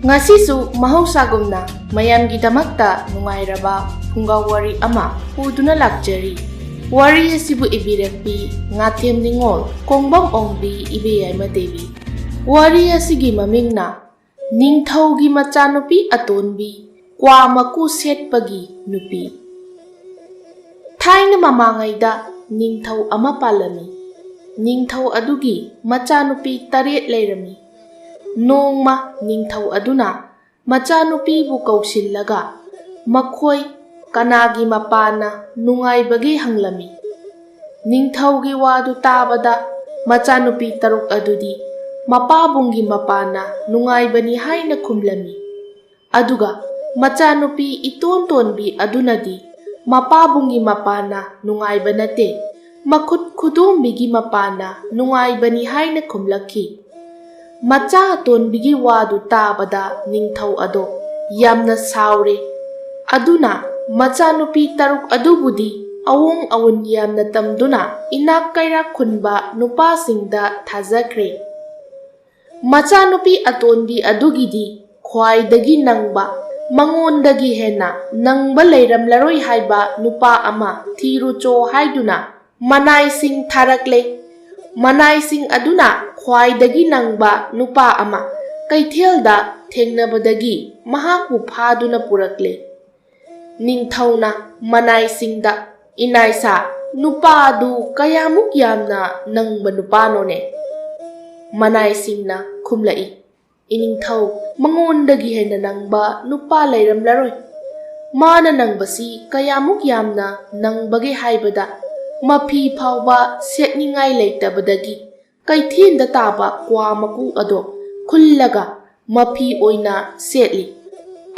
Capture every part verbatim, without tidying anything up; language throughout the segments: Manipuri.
ꯉꯁꯤꯁꯨ ꯃꯍꯧꯁꯥꯒꯨꯝꯅ ꯃꯌꯥꯝꯒꯤꯗꯃꯛꯇ ꯅꯨꯡꯉꯥꯏꯔꯕ ꯐꯨꯡꯒꯥ ꯋꯥꯔꯤ ꯑꯃ ꯄꯨꯗꯨꯅ ꯂꯥꯛꯆꯔꯤ꯫ ꯋꯥꯔꯤ ꯑꯁꯤꯕꯨ ꯏꯕꯤꯔꯛꯄꯤ ꯉꯥꯊꯦꯝ ꯅꯤꯉꯣꯜ ꯀꯣꯡꯕꯝ ꯑꯣꯡꯕꯤ ꯏꯕꯦꯌꯥꯏꯃ ꯗꯦꯕꯤ꯫ ꯋꯥꯔꯤ ꯑꯁꯤꯒꯤ ꯃꯃꯤꯡꯅ ꯅꯤꯡꯊꯧꯒꯤ ꯃꯆꯥꯅꯨꯄꯤ ꯑꯇꯣꯟꯕꯤ ꯀ꯭ꯋꯥ ꯃꯀꯨ ꯁꯦꯠꯄꯒꯤ ꯅꯨꯄꯤ꯫ ꯊꯥꯏꯅ ꯃꯃꯥꯡꯉꯩꯗ ꯅꯤꯡꯊꯧ ꯑꯃ ꯄꯥꯜꯂꯝꯃꯤ꯫ ꯅꯤꯡꯊꯧ ꯑꯗꯨꯒꯤ ꯃꯆꯥꯅꯨꯄꯤ ꯇꯔꯦꯠ ꯂꯩꯔꯝꯃꯤ꯫ ꯅꯣꯡꯃ ꯅꯤꯡꯊꯧ ꯑꯗꯨꯅ ꯃꯆꯥꯅꯨꯄꯤꯕꯨ ꯀꯧꯁꯤꯜꯂꯒ ꯃꯈꯣꯏ ꯀꯅꯥꯒꯤ ꯃꯄꯥꯅ ꯅꯨꯡꯉꯥꯏꯕꯒꯦ ꯍꯪꯂꯝꯃꯤ꯫ ꯅꯤꯡꯊꯧꯒꯤ ꯋꯥꯗꯨ ꯇꯥꯕꯗ ꯃꯆꯥꯅꯨꯄꯤ ꯇꯔꯨꯛ ꯑꯗꯨꯗꯤ ꯃꯄꯥꯕꯨꯡꯒꯤ ꯃꯄꯥꯅ ꯅꯨꯡꯉꯥꯏꯕꯅꯤ ꯍꯥꯏꯅ ꯈꯨꯝꯂꯝꯃꯤ꯫ ꯑꯗꯨꯒ ꯃꯆꯥꯅꯨꯄꯤ ꯏꯇꯣꯟ ꯇꯣꯟꯕꯤ ꯑꯗꯨꯅꯗꯤ ꯃꯄꯥꯕꯨꯡꯒꯤ ꯃꯄꯥꯅ ꯅꯨꯡꯉꯥꯏꯕ ꯅꯠꯇꯦ, ꯃꯈꯨꯠ ꯈꯨꯗꯣꯝꯕꯤꯒꯤ ꯃꯄꯥꯅ ꯅꯨꯡꯉꯥꯏꯕꯅꯤ ꯍꯥꯏꯅ ꯈꯨꯝꯂꯛꯈꯤ꯫ ꯃꯆꯥ ꯑꯇꯣꯟꯕꯤꯒꯤ ꯋꯥꯗꯨ ꯇꯥꯕꯗ ꯅꯤꯡꯊꯧ ꯑꯗꯣ ꯌꯥꯝꯅ ꯁꯥꯎꯔꯦ꯫ ꯑꯗꯨꯅ ꯃꯆꯥꯅꯨꯄꯤ ꯇꯔꯨꯛ ꯑꯗꯨꯕꯨꯗꯤ ꯑꯋꯣꯡ ꯑꯋꯨꯟ ꯌꯥꯝꯅ ꯇꯝꯗꯨꯅ ꯏꯅꯥꯛ ꯀꯩꯔꯥꯛ ꯈꯨꯟꯕ ꯅꯨꯄꯥꯁꯤꯡꯗ ꯊꯥꯖꯈ꯭ꯔꯦ꯫ ꯃꯆꯥꯅꯨꯄꯤ ꯑꯇꯣꯟꯕꯤ ꯑꯗꯨꯒꯤꯗꯤ ꯈ꯭ꯋꯥꯏꯗꯒꯤ ꯅꯪꯕ, ꯃꯉꯣꯟꯗꯒꯤ ꯍꯦꯟꯅ ꯅꯪꯕ ꯂꯩꯔꯝꯂꯔꯣꯏ ꯍꯥꯏꯕ ꯅꯨꯄꯥ ꯑꯃ ꯊꯤꯔꯨꯆꯣ ꯍꯥꯏꯗꯨꯅ ꯃꯅꯥꯏꯁꯤꯡ ꯊꯥꯔꯛꯂꯦ꯫ ꯃꯅꯥꯏꯁꯤꯡ ꯑꯗꯨꯅ ꯈ꯭ꯋꯥꯏꯗꯒꯤ ꯅꯪꯕ ꯅꯨꯄꯥ ꯑꯃ ꯀꯩꯊꯦꯜꯗ ꯊꯦꯡꯅꯕꯗꯒꯤ ꯃꯍꯥꯛꯄꯨ ꯐꯥꯗꯨꯅ ꯄꯨꯔꯛꯂꯦ꯫ ꯅꯤꯡꯊꯧꯅ ꯃꯅꯥꯏꯁꯤꯡꯗ, "ꯏꯅꯥꯏꯁꯥ, ꯅꯨꯄꯥ ꯑꯗꯨ ꯀꯌꯥꯃꯨꯛ ꯌꯥꯝꯅ ꯅꯪꯕ ꯅꯨꯄꯥꯅꯣꯅꯦ?" ꯃꯅꯥꯏꯁꯤꯡꯅ ꯈꯨꯝꯂꯛꯏ, "ꯏꯅꯤꯡꯊꯧ, ꯃꯉꯣꯟꯗꯒꯤ ꯍꯦꯟꯅ ꯅꯪꯕ ꯅꯨꯄꯥ ꯂꯩꯔꯝꯂꯔꯣꯏ꯫ ꯃꯥꯅ ꯅꯪꯕꯁꯤ ꯀꯌꯥꯃꯨꯛ ꯌꯥꯝꯅ ꯅꯪꯕꯒꯦ ꯍꯥꯏꯕꯗ ꯃꯐꯤ ꯐꯥꯎꯕ ꯁꯦꯠꯅꯤꯡꯉꯥꯏ ꯂꯩꯇꯕꯗꯒꯤ ꯀꯩꯊꯦꯜꯗ ꯇꯥꯕ ꯀ꯭ꯋꯥ ꯃꯀꯨ ꯑꯗꯣ ꯈꯨꯜꯂꯒ ꯃꯐꯤ ꯑꯣꯏꯅ ꯁꯦꯠꯂꯤ꯫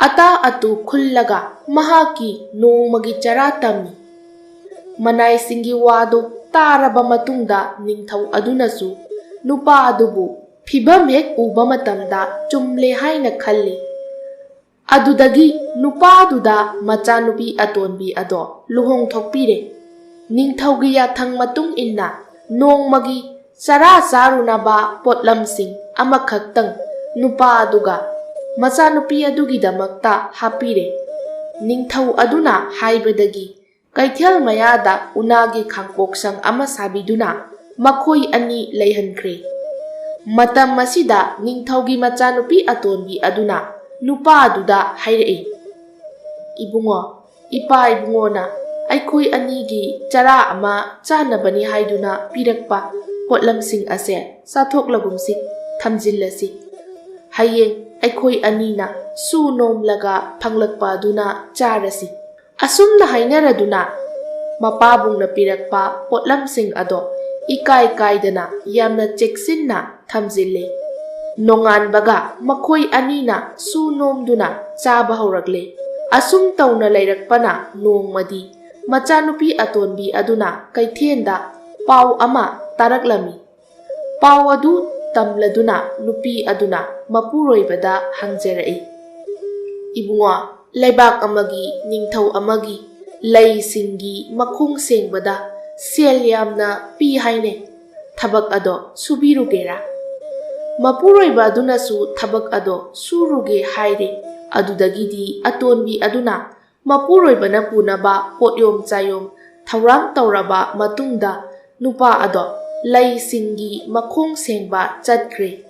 ꯑꯇꯥ ꯑꯇꯨ ꯈꯨꯜꯂꯒ ꯃꯍꯥꯛꯀꯤ ꯅꯣꯡꯃꯒꯤ ꯆꯔꯥ ꯇꯝꯃꯤ꯫" ꯃꯅꯥꯏꯁꯤꯡꯒꯤ ꯋꯥꯗꯨ ꯇꯥꯔꯕ ꯃꯇꯨꯡꯗ ꯅꯤꯡꯊꯧ ꯑꯗꯨꯅꯁꯨ ꯅꯨꯄꯥ ꯑꯗꯨꯕꯨ ꯐꯤꯚꯝ ꯍꯦꯛ ꯎꯕ ꯃꯇꯝꯗ ꯆꯨꯝꯂꯦ ꯍꯥꯏꯅ ꯈꯜꯂꯤ꯫ ꯑꯗꯨꯗꯒꯤ ꯅꯨꯄꯥꯗꯨꯗ ꯃꯆꯥꯅꯨꯄꯤ ꯑꯇꯣꯟꯕꯤ ꯑꯗꯣ ꯂꯨꯍꯣꯡꯊꯣꯛꯄꯤꯔꯦ꯫ ꯅꯤꯡꯊꯧꯒꯤ ꯌꯥꯊꯪ ꯃꯇꯨꯡ ꯏꯟꯅ ꯅꯣꯡꯃꯒꯤ ꯆꯔꯥ ꯆꯥꯔꯨꯅꯕ ꯄꯣꯠꯂꯝꯁꯤꯡ ꯑꯃꯈꯛꯇꯪ ꯅꯨꯄꯥ ꯑꯗꯨꯒ ꯃꯆꯥꯅꯨꯄꯤ ꯑꯗꯨꯒꯤꯗꯃꯛꯇ ꯍꯥꯞꯄꯤꯔꯦ꯫ ꯅꯤꯡꯊꯧ ꯑꯗꯨꯅ ꯍꯥꯏꯕꯗꯒꯤ ꯀꯩꯊꯦꯜ ꯃꯌꯥꯗ ꯎꯅꯥꯒꯤ ꯈꯥꯡꯄꯣꯛꯁꯪ ꯑꯃ ꯁꯥꯕꯤꯗꯨꯅ ꯃꯈꯣꯏ ꯑꯅꯤ ꯂꯩꯍꯟꯈ꯭ꯔꯦ꯫ ꯃꯇꯝ ꯑꯁꯤꯗ ꯅꯤꯡꯊꯧꯒꯤ ꯃꯆꯥꯅꯨꯄꯤ ꯑꯇꯣꯟꯕꯤ ꯑꯗꯨꯅ ꯅꯨꯄꯥꯗꯨꯗ ꯍꯥꯏꯔꯛꯏ, "ꯏꯕꯨꯡꯉꯣ, ꯏꯄꯥ ꯏꯕꯨꯡꯉꯣꯅ ꯑꯩꯈꯣꯏ ꯑꯅꯤꯒꯤ ꯆꯔꯥ ꯑꯃ ꯆꯥꯅꯕꯅꯤ ꯍꯥꯏꯗꯨꯅ ꯄꯤꯔꯛꯄ ꯄꯣꯠꯂꯝꯁꯤꯡ ꯑꯁꯦ ꯆꯥꯊꯣꯛꯂꯒꯨꯝꯁꯤ, ꯊꯝꯖꯤꯜꯂꯁꯤ꯫ ꯍꯌꯦꯡ ꯑꯩꯈꯣꯏ ꯑꯅꯤꯅ ꯁꯨ ꯅꯣꯝꯂꯒ ꯐꯪꯂꯛꯄ ꯑꯗꯨꯅ ꯆꯥꯔꯁꯤ"꯫ ꯑꯁꯨꯝꯅ ꯍꯥꯏꯅꯔꯗꯨꯅ ꯃꯄꯥꯕꯨꯡꯅ ꯄꯤꯔꯛꯄ ꯄꯣꯠꯂꯝꯁꯤꯡ ꯑꯗꯣ ꯏꯀꯥꯏ ꯀꯥꯏꯗꯅ ꯌꯥꯝꯅ ꯆꯦꯛꯁꯤꯟꯅ ꯊꯝꯖꯤꯜꯂꯦ꯫ ꯅꯣꯡꯉꯥꯟꯕꯒ ꯃꯈꯣꯏ ꯑꯅꯤꯅ ꯁꯨ ꯅꯣꯝꯗꯨꯅ ꯆꯥꯕ ꯍꯧꯔꯛꯂꯦ꯫ ꯑꯁꯨꯝ ꯇꯧꯅ ꯂꯩꯔꯛꯄꯅ ꯅꯣꯡꯃꯗꯤ ꯃꯆꯥꯅꯨꯄꯤ ꯑꯇꯣꯟꯕꯤ ꯑꯗꯨꯅ ꯀꯩꯊꯦꯜꯗ ꯄꯥꯎ ꯑꯃ ꯇꯥꯔꯛꯂꯝꯃꯤ꯫ ꯄꯥꯎ ꯑꯗꯨ ꯇꯝꯂꯗꯨꯅ ꯅꯨꯄꯤ ꯑꯗꯨꯅ ꯃꯄꯨꯔꯣꯏꯕꯗ ꯍꯪꯖꯔꯛꯏ, "ꯏꯕꯨꯡꯉꯣ, ꯂꯩꯕꯥꯛ ꯑꯃꯒꯤ ꯅꯤꯡꯊꯧ ꯑꯃꯒꯤ ꯂꯩꯁꯤꯡꯒꯤ ꯃꯈꯣꯡ ꯁꯦꯡꯕꯗ ꯁꯦꯜ ꯌꯥꯝꯅ ꯄꯤ ꯍꯥꯏꯅꯦ꯫ ꯊꯕꯛ ꯑꯗꯣ ꯁꯨꯕꯤꯔꯨꯒꯦꯔꯥ?" ꯃꯄꯨꯔꯣꯏꯕ ꯑꯗꯨꯅꯁꯨ ꯊꯕꯛ ꯑꯗꯣ ꯁꯨꯔꯨꯒꯦ ꯍꯥꯏꯔꯦ꯫ ꯑꯗꯨꯗꯒꯤꯗꯤ ꯑꯇꯣꯟꯕꯤ ꯑꯗꯨꯅ ꯃꯄꯨꯔꯣꯏꯕꯅ ꯄꯨꯅꯕ ꯄꯣꯠꯌꯣꯝ ꯆꯥꯌꯣꯝ ꯊꯧꯔꯥꯡ ꯇꯧꯔꯕ ꯃꯇꯨꯡꯗ ꯅꯨꯄꯥ ꯑꯗꯣ ꯂꯩꯁꯤꯡꯒꯤ ꯃꯈꯣꯡ ꯁꯦꯡꯕ ꯆꯠꯈ꯭ꯔꯦ꯫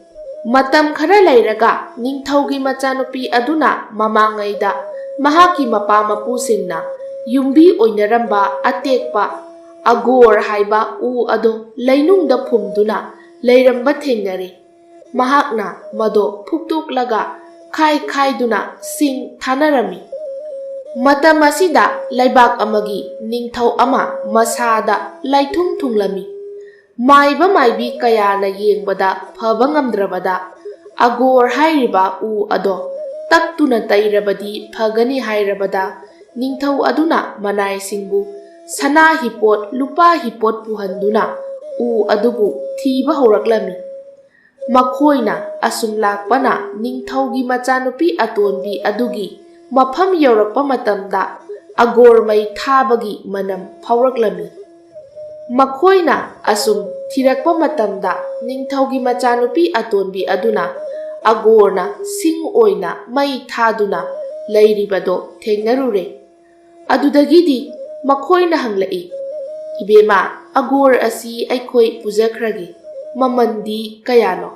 ꯃꯇꯝ ꯈꯔ ꯂꯩꯔꯒ ꯅꯤꯡꯊꯧꯒꯤ ꯃꯆꯥꯅꯨꯄꯤ ꯑꯗꯨꯅ ꯃꯃꯥꯡꯉꯩꯗ ꯃꯍꯥꯛꯀꯤ ꯃꯄꯥ ꯃꯄꯨꯁꯤꯡꯅ ꯌꯨꯝꯕꯤ ꯑꯣꯏꯅꯔꯝꯕ ꯑꯇꯦꯛꯄ ꯑꯒꯣꯔ ꯍꯥꯏꯕ ꯎ ꯑꯗꯣ ꯂꯩꯅꯨꯡꯗ ꯐꯨꯝꯗꯨꯅ ꯂꯩꯔꯝꯕ ꯊꯦꯡꯅꯔꯦ꯫ ꯃꯍꯥꯛꯅ ꯃꯗꯣ ꯐꯨꯛꯇꯣꯛꯂꯒ ꯈꯥꯏ ꯈꯥꯏꯗꯨꯅ ꯁꯤꯡ ꯊꯥꯅꯔꯝꯃꯤ꯫ ꯃꯇꯝ ꯑꯁꯤꯗ ꯂꯩꯕꯥꯛ ꯑꯃꯒꯤ ꯅꯤꯡꯊꯧ ꯑꯃ ꯃꯁꯥꯗ ꯂꯥꯏꯊꯨꯡ ꯊꯨꯡꯂꯝꯃꯤ꯫ ꯃꯥꯏꯕ ꯃꯥꯏꯕꯤ ꯀꯌꯥꯅ ꯌꯦꯡꯕꯗ ꯐꯕ ꯉꯝꯗ꯭ꯔꯕꯗ ꯑꯒꯣꯔ ꯍꯥꯏꯔꯤꯕ ꯎ ꯑꯗꯣ ꯇꯛꯇꯨꯅ ꯇꯩꯔꯕꯗꯤ ꯐꯒꯅꯤ ꯍꯥꯏꯔꯕꯗ ꯅꯤꯡꯊꯧ ꯑꯗꯨꯅ ꯃꯅꯥꯏꯁꯤꯡꯕꯨ ꯁꯅꯥ ꯍꯤꯄꯣꯠ ꯂꯨꯄꯥ ꯍꯤꯄꯣꯠ ꯄꯨꯍꯟꯗꯨꯅ ꯎ ꯑꯗꯨꯕꯨ ꯊꯤꯕ ꯍꯧꯔꯛꯂꯝꯃꯤ꯫ ꯃꯈꯣꯏꯅ ꯑꯁꯨꯝ ꯂꯥꯛꯄꯅ ꯅꯤꯡꯊꯧꯒꯤ ꯃꯆꯥꯅꯨꯄꯤ ꯑꯇꯣꯟꯕꯤ ꯑꯗꯨꯒꯤ ꯃꯐꯝ ꯌꯧꯔꯛꯄ ꯃꯇꯝꯗ ꯑꯒꯣꯔ ꯃꯩ ꯊꯥꯕꯒꯤ ꯃꯅꯝ ꯐꯥꯎꯔꯛꯂꯝꯃꯤ꯫ ꯃꯈꯣꯏꯅ ꯑꯁꯨꯝ ꯊꯤꯔꯛꯄ ꯃꯇꯝꯗ ꯅꯤꯡꯊꯧꯒꯤ ꯃꯆꯥꯅꯨꯄꯤ ꯑꯇꯣꯟꯕꯤ ꯑꯗꯨꯅ ꯑꯒꯣꯔꯅ ꯁꯤꯡ ꯑꯣꯏꯅ ꯃꯩ ꯊꯥꯗꯨꯅ ꯂꯩꯔꯤꯕꯗꯣ ꯊꯦꯡꯅꯔꯨꯔꯦ꯫ ꯑꯗꯨꯗꯒꯤꯗꯤ ꯃꯈꯣꯏꯅ ꯍꯪꯂꯛꯏ, "ꯏꯕꯦꯝꯃ, ꯑꯒꯣꯔ ꯑꯁꯤ ꯑꯩꯈꯣꯏ ꯄꯨꯖꯈ꯭ꯔꯒꯦ, ꯃꯃꯜꯗꯤ ꯀꯌꯥꯅꯣ?"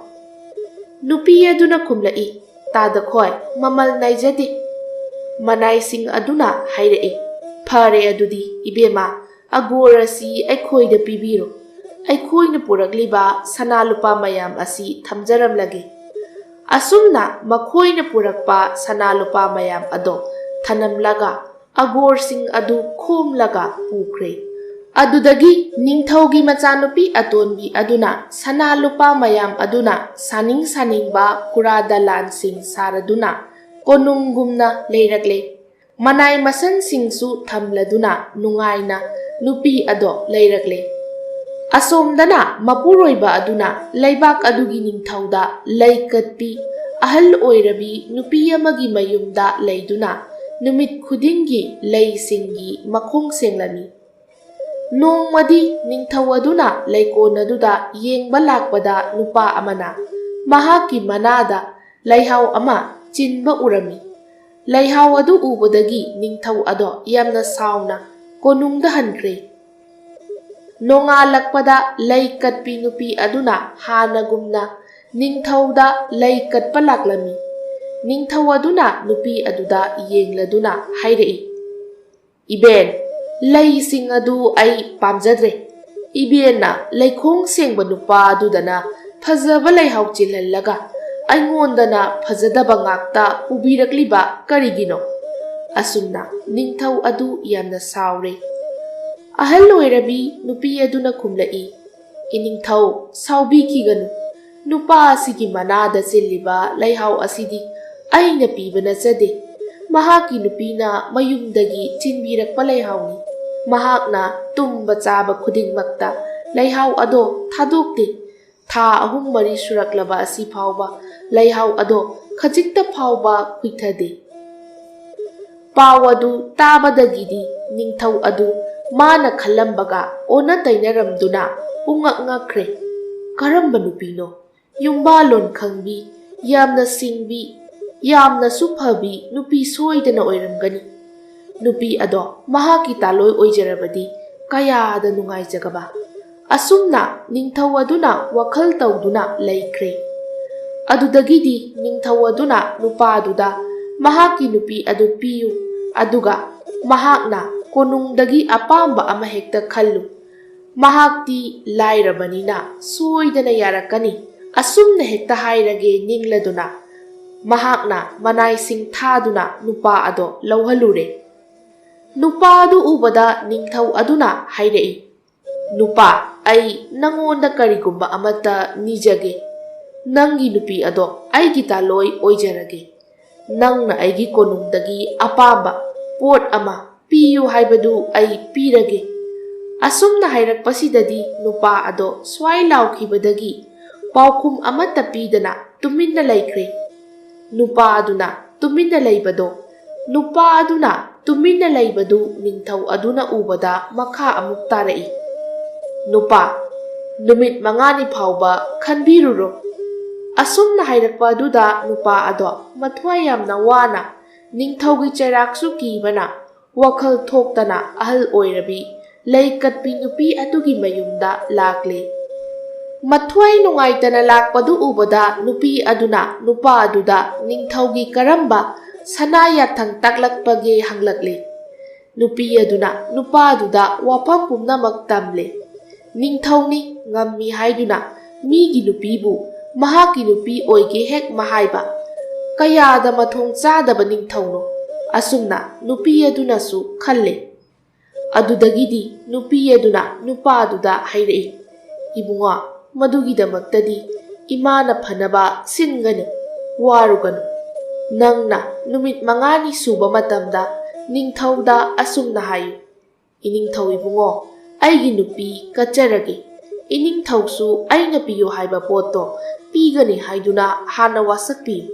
ꯅꯨꯄꯤ ꯑꯗꯨꯅ ꯈꯨꯝꯂꯛꯏ, "ꯇꯥꯗꯈꯣꯏ, ꯃꯃꯜ ꯅꯥꯏꯖꯗꯦ꯫" ꯃꯅꯥꯏꯁꯤꯡ ꯑꯗꯨꯅ ꯍꯥꯏꯔꯛꯏ, "ꯐꯔꯦ ꯑꯗꯨꯗꯤ, ꯏꯕꯦꯝꯃ, ꯑꯒꯣꯔ ꯑꯁꯤ ꯑꯩꯈꯣꯏꯗ ꯄꯤꯕꯤꯔꯣ꯫ ꯑꯩꯈꯣꯏꯅ ꯄꯨꯔꯛꯂꯤꯕ ꯁꯅꯥ ꯂꯨꯄꯥ ꯃꯌꯥꯝ ꯑꯁꯤ ꯊꯝꯖꯔꯝꯂꯒꯦ꯫" ꯑꯁꯨꯝꯅ ꯃꯈꯣꯏꯅ ꯄꯨꯔꯛꯄ ꯁꯅꯥ ꯂꯨꯄꯥ ꯃꯌꯥꯝ ꯑꯗꯣ ꯊꯅꯝꯂꯒ ꯑꯒꯣꯔꯁꯤꯡ ꯑꯗꯨ ꯈꯣꯝꯂꯒ ꯄꯨꯈ꯭ꯔꯦ꯫ ꯑꯗꯨꯗꯒꯤ ꯅꯤꯡꯊꯧꯒꯤ ꯃꯆꯥꯅꯨꯄꯤ ꯑꯇꯣꯟꯕꯤ ꯑꯗꯨꯅ ꯁꯅꯥ ꯂꯨꯄꯥ ꯃꯌꯥꯝ ꯑꯗꯨꯅ ꯁꯥꯅꯤꯡ ꯁꯥꯅꯤꯡꯕ ꯀꯨꯔꯥ ꯗꯂꯥꯟꯁꯤꯡ ꯁꯥꯔꯗꯨꯅ ꯀꯣꯅꯨꯡꯒꯨꯝꯅ ꯂꯩꯔꯛꯂꯦ꯫ ꯃꯅꯥꯏ ꯃꯁꯟꯁꯤꯡꯁꯨ ꯊꯝꯂꯗꯨꯅ ꯅꯨꯡꯉꯥꯏꯅ ꯅꯨꯄꯤ ꯑꯗꯣ ꯂꯩꯔꯛꯂꯦ꯫ ꯑꯁꯣꯝꯗꯅ ꯃꯄꯨꯔꯣꯏꯕ ꯑꯗꯨꯅ ꯂꯩꯕꯥꯛ ꯑꯗꯨꯒꯤ ꯅꯤꯡꯊꯧꯗ ꯂꯩ ꯀꯠꯄꯤ ꯑꯍꯜ ꯑꯣꯏꯔꯕꯤ ꯅꯨꯄꯤ ꯑꯃꯒꯤ ꯃꯌꯨꯝꯗ ꯂꯩꯗꯨꯅ ꯅꯨꯃꯤꯠ ꯈꯨꯗꯤꯡꯒꯤ ꯂꯩꯁꯤꯡꯒꯤ ꯃꯈꯣꯡ ꯁꯦꯡꯂꯝꯃꯤ꯫ ꯅꯣꯡꯃꯗꯤ ꯅꯤꯡꯊꯧ ꯑꯗꯨꯅ ꯂꯩꯀꯣꯜ ꯑꯗꯨꯗ ꯌꯦꯡꯕ ꯂꯥꯛꯄꯗ ꯅꯨꯄꯥ ꯑꯃꯅ ꯃꯍꯥꯛꯀꯤ ꯃꯅꯥꯗ ꯂꯩꯍꯥꯎ ꯑꯃ ꯆꯤꯟꯕ ꯎꯔꯝꯃꯤ꯫ ꯂꯩꯍꯥꯎ ꯑꯗꯨ ꯎꯕꯗꯒꯤ ꯅꯤꯡꯊꯧ ꯑꯗꯣ ꯌꯥꯝꯅ ꯁꯥꯎꯅ ꯀꯣꯅꯨꯡꯗ ꯍꯟꯈ꯭ꯔꯦ꯫ ꯅꯣꯡꯉꯥꯜꯂꯛꯄꯗ ꯂꯩ ꯀꯠꯄꯤ ꯅꯨꯄꯤ ꯑꯗꯨꯅ ꯍꯥꯟꯅꯒꯨꯝꯅ ꯅꯤꯡꯊꯧꯗ ꯂꯩ ꯀꯠꯄ ꯂꯥꯛꯂꯝꯃꯤ꯫ ꯅꯤꯡꯊꯧ ꯑꯗꯨꯅ ꯅꯨꯄꯤ ꯑꯗꯨꯗ ꯌꯦꯡꯂꯗꯨꯅ ꯍꯥꯏꯔꯛꯏ, "ꯏꯕꯦꯟ, ꯂꯩꯁꯤꯡ ꯑꯗꯨ ꯑꯩ ꯄꯥꯝꯖꯗ꯭ꯔꯦ꯫ ꯏꯕꯦꯟꯅ ꯂꯩꯈꯣꯡ ꯁꯦꯡꯕ ꯅꯨꯄꯥ ꯑꯗꯨꯗꯅ ꯐꯖꯕ ꯂꯩꯍꯥꯎ ꯆꯤꯜꯍꯜꯂꯒ ꯑꯩꯉꯣꯟꯗꯅ ꯐꯖꯗꯕ ꯉꯥꯛꯇ ꯄꯨꯕꯤꯔꯛꯂꯤꯕ ꯀꯔꯤꯒꯤꯅꯣ?" ꯑꯁꯨꯝꯅ ꯅꯤꯡꯊꯧ ꯑꯗꯨ ꯌꯥꯝꯅ ꯁꯥꯎꯔꯦ꯫ ꯑꯍꯜ ꯑꯣꯏꯔꯕꯤ ꯅꯨꯄꯤ ꯑꯗꯨꯅ ꯈꯨꯝꯂꯛꯏ, "ꯏꯅꯤꯡꯊꯧ, ꯁꯥꯎꯕꯤꯈꯤꯒꯅꯨ꯫ ꯅꯨꯄꯥ ꯑꯁꯤꯒꯤ ꯃꯅꯥꯗ ꯆꯤꯜꯂꯤꯕ ꯂꯩꯍꯥꯎ ꯑꯁꯤꯗꯤ ꯑꯩꯅ ꯄꯤꯕ ꯅꯠꯆꯗꯦ꯫ ꯃꯍꯥꯛꯀꯤ ꯅꯨꯄꯤꯅ ꯃꯌꯨꯝꯗꯒꯤ ꯆꯤꯟꯕꯤꯔꯛꯄ ꯂꯩꯍꯥꯎꯅꯤ꯫ ꯃꯍꯥꯛꯅ ꯇꯨꯝꯕ ꯆꯥꯕ ꯈꯨꯗꯤꯡꯃꯛꯇ ꯂꯩꯍꯥꯎ ꯑꯗꯣ ꯊꯥꯗꯣꯛꯇꯦ꯫ ꯊꯥ ꯑꯍꯨꯝ ꯃꯔꯤ ꯁꯨꯔꯛꯂꯕ ꯑꯁꯤ ꯐꯥꯎꯕ ꯂꯩꯍꯥꯎ ꯑꯗꯣ ꯈꯖꯤꯛꯇ ꯐꯥꯎꯕ ꯈꯨꯏꯊꯗꯦ꯫" ꯄꯥꯎ ꯑꯗꯨ ꯇꯥꯕꯗꯒꯤꯗꯤ ꯅꯤꯡꯊꯧ ꯑꯗꯨ ꯃꯥꯅ ꯈꯜꯂꯝꯕꯒ ꯑꯣꯟꯅ ꯇꯩꯅꯔꯝꯗꯨꯅ ꯄꯨꯡꯉꯛ ꯉꯛꯈ꯭ꯔꯦ꯫ "ꯀꯔꯝꯕ ꯅꯨꯄꯤꯅꯣ? ꯌꯨꯝꯕꯥꯂꯣꯟ ꯈꯪꯕꯤ, ꯌꯥꯝꯅ ꯁꯤꯡꯕꯤ, ꯌꯥꯝꯅꯁꯨ ꯐꯕꯤ ꯅꯨꯄꯤ ꯁꯣꯏꯗꯅ ꯑꯣꯏꯔꯝꯒꯅꯤ꯫ ꯅꯨꯄꯤ ꯑꯗꯣ ꯃꯍꯥꯛꯀꯤ ꯇꯥꯂꯣꯏ ꯑꯣꯏꯖꯔꯕꯗꯤ ꯀꯌꯥꯗ ꯅꯨꯡꯉꯥꯏꯖꯒꯕ꯫ ꯑꯁꯨꯝꯅ ꯅꯤꯡꯊꯧ ꯑꯗꯨꯅ ꯋꯥꯈꯜ ꯇꯧꯗꯨꯅ ꯂꯩꯈ꯭ꯔꯦ꯫ ꯑꯗꯨꯗꯒꯤꯗꯤ ꯅꯤꯡꯊꯧ ꯑꯗꯨꯅ ꯅꯨꯄꯥꯗꯨꯗ ꯃꯍꯥꯛꯀꯤ ꯅꯨꯄꯤ ꯑꯗꯨ ꯄꯤꯌꯨ, ꯑꯗꯨꯒ ꯃꯍꯥꯛꯅ ꯀꯣꯅꯨꯡꯗꯒꯤ ꯑꯄꯥꯝꯕ ꯑꯃꯍꯦꯛꯇ ꯈꯜꯂꯨ꯫ ꯃꯍꯥꯛꯇꯤ ꯂꯥꯏꯔꯕꯅꯤꯅ ꯁꯣꯏꯗꯅ ꯌꯥꯔꯛꯀꯅꯤ꯫ ꯑꯁꯨꯝꯅ ꯍꯦꯛꯇ ꯍꯥꯏꯔꯒꯦ ꯅꯤꯡꯂꯗꯨꯅ ꯃꯍꯥꯛꯅ ꯃꯅꯥꯏꯁꯤꯡ ꯊꯥꯗꯨꯅ ꯅꯨꯄꯥ ꯑꯗꯣ ꯂꯧꯍꯜꯂꯨꯔꯦ꯫ ꯅꯨꯄꯥ ꯑꯗꯨ ꯎꯕꯗ ꯅꯤꯡꯊꯧ ꯑꯗꯨꯅ ꯍꯥꯏꯔꯛꯏ, "ꯅꯨꯄꯥ, ꯑꯩ ꯅꯪꯉꯣꯟꯗ ꯀꯔꯤꯒꯨꯝꯕ ꯑꯃꯠꯇ ꯅꯤꯖꯒꯦ꯫ ꯅꯪꯒꯤ ꯅꯨꯄꯤ ꯑꯗꯣ ꯑꯩꯒꯤ ꯇꯥꯂꯣꯏ ꯑꯣꯏꯖꯔꯒꯦ꯫ ꯅꯪꯅ ꯑꯩꯒꯤ ꯀꯣꯅꯨꯡꯗꯒꯤ ꯑꯄꯥꯝꯕ ꯄꯣꯠ ꯑꯃ ꯄꯤꯌꯨ ꯍꯥꯏꯕꯗꯨ ꯑꯩ ꯄꯤꯔꯒꯦ"꯫ ꯑꯁꯨꯝꯅ ꯍꯥꯏꯔꯛꯄꯁꯤꯗꯗꯤ ꯅꯨꯄꯥ ꯑꯗꯣ ꯁ꯭ꯋꯥꯏ ꯂꯥꯎꯈꯤꯕꯗꯒꯤ ꯄꯥꯎꯈꯨꯝ ꯑꯃꯠꯇ ꯄꯤꯗꯅ ꯇꯨꯃꯤꯟꯅ ꯂꯩꯈ꯭ꯔꯦ꯫ ꯅꯨꯄꯥ ꯑꯗꯨꯅ ꯇꯨꯃꯤꯟꯅ ꯂꯩꯕꯗꯣ, ꯅꯨꯄꯥ ꯑꯗꯨꯅ ꯇꯨꯃꯤꯟꯅ ꯂꯩꯕꯗꯨ ꯅꯤꯡꯊꯧ ꯑꯗꯨꯅ ꯎꯕꯗ ꯃꯈꯥ ꯑꯃꯨꯛ ꯇꯥꯔꯛꯏ, "ꯅꯨꯄꯥ, ꯅꯨꯃꯤꯠ ꯃꯉꯥꯅꯤ ꯐꯥꯎꯕ ꯈꯟꯕꯤꯔꯨꯔꯣ"꯫ ꯑꯁꯨꯝꯅ ꯍꯥꯏꯔꯛꯄ ꯑꯗꯨꯗ ꯅꯨꯄꯥ ꯑꯗꯣ ꯃꯊ꯭ꯋꯥꯏ ꯌꯥꯝꯅ ꯋꯥꯅ, ꯅꯤꯡꯊꯧꯒꯤ ꯆꯩꯔꯥꯛꯁꯨ ꯀꯤꯕꯅ, ꯋꯥꯈꯜ ꯊꯣꯛꯇꯅ ꯑꯍꯜ ꯑꯣꯏꯔꯕꯤ ꯂꯩ ꯀꯠꯄꯤ ꯅꯨꯄꯤ ꯑꯗꯨꯒꯤ ꯃꯌꯨꯝꯗ ꯂꯥꯛꯂꯦ꯫ ꯃꯊ꯭ꯋꯥꯏ ꯅꯨꯡꯉꯥꯏꯇꯅ ꯂꯥꯛꯄꯗꯨ ꯎꯕꯗ ꯅꯨꯄꯤ ꯑꯗꯨꯅ ꯅꯨꯄꯥ ꯑꯗꯨꯗ ꯅꯤꯡꯊꯧꯒꯤ ꯀꯔꯝꯕ ꯁꯅꯥ ꯌꯥꯊꯪ ꯇꯥꯛꯂꯛꯄꯒꯦ ꯍꯪꯂꯛꯂꯦ꯫ ꯅꯨꯄꯤ ꯑꯗꯨꯅ ꯅꯨꯄꯥꯗꯨꯗ ꯋꯥꯐꯝ ꯄꯨꯝꯅꯃꯛ ꯇꯝꯂꯦ꯫ ꯅꯤꯡꯊꯧꯅꯤ ꯉꯝꯃꯤ ꯍꯥꯏꯗꯨꯅ ꯃꯤꯒꯤ ꯅꯨꯄꯤꯕꯨ ꯃꯍꯥꯛꯀꯤ ꯅꯨꯄꯤ ꯑꯣꯏꯒꯦ ꯍꯦꯛ ꯃꯍꯥꯏꯕ ꯀꯌꯥꯗ ꯃꯊꯣꯡ ꯆꯥꯗꯕ ꯅꯤꯡꯊꯧꯅꯣ꯫ ꯑꯁꯨꯝꯅ ꯅꯨꯄꯤ ꯑꯗꯨꯅꯁꯨ ꯈꯜꯂꯦ꯫ ꯑꯗꯨꯗꯒꯤꯗꯤ ꯅꯨꯄꯤ ꯑꯗꯨꯅ ꯅꯨꯄꯥꯗꯨꯗ ꯍꯥꯏꯔꯛꯏ, "ꯏꯕꯨꯡꯉꯣ, ꯃꯗꯨꯒꯤꯗꯃꯛꯇꯗꯤ ꯏꯃꯥꯅ ꯐꯅꯕ ꯁꯤꯟꯒꯅꯤ, ꯋꯥꯔꯨꯒꯅꯨ꯫ ꯅꯪꯅ ꯅꯨꯃꯤꯠ ꯃꯉꯥꯅꯤ ꯁꯨꯕ ꯃꯇꯝꯗ ꯅꯤꯡꯊꯧꯗ ꯑꯁꯨꯝꯅ ꯍꯥꯏꯌꯨ, 'ꯏꯅꯤꯡꯊꯧ ꯏꯕꯨꯡꯉꯣ, ꯑꯩꯒꯤ ꯅꯨꯄꯤ ꯀꯠꯆꯔꯒꯦ꯫ ꯏꯅꯤꯡꯊꯧꯁꯨ ꯑꯩꯅ ꯄꯤꯌꯨ ꯍꯥꯏꯕ ꯄꯣꯠꯇꯣ ꯄꯤꯒꯅꯤ ꯍꯥꯏꯗꯨꯅ ꯍꯥꯟꯅ ꯋꯥꯁꯛꯄꯤꯌꯨ꯫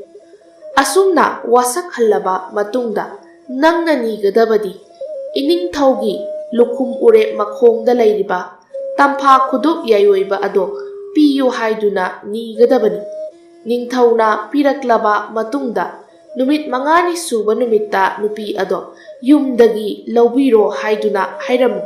ꯑꯁꯨꯝꯅ ꯋꯥꯁꯛꯍꯜꯂꯕ ꯃꯇꯨꯡꯗ ꯅꯪꯅ ꯅꯤꯒꯗꯕꯗꯤ ꯏꯅꯤꯡꯊꯧꯒꯤ ꯂꯨꯈꯨꯝ ꯎꯔꯦꯞ ꯃꯈꯣꯡꯗ ꯂꯩꯔꯤꯕ ꯇꯝꯐꯥ ꯈꯨꯗꯣꯞ ꯌꯥꯏꯑꯣꯏꯕ ꯑꯗꯣ ꯄꯤꯌꯨ ꯍꯥꯏꯗꯨꯅ ꯅꯤꯒꯗꯕꯅꯤ꯫ ꯅꯤꯡꯊꯧꯅ ꯄꯤꯔꯛꯂꯕ ꯃꯇꯨꯡꯗ, ꯅꯨꯃꯤꯠ ꯃꯉꯥꯅꯤ ꯁꯨꯕ ꯅꯨꯃꯤꯠꯇ ꯅꯨꯄꯤ ꯑꯗꯣ ꯌꯨꯝꯗꯒꯤ ꯂꯧꯕꯤꯔꯣ ꯍꯥꯏꯗꯨꯅ ꯍꯥꯏꯔꯝꯃꯨ꯫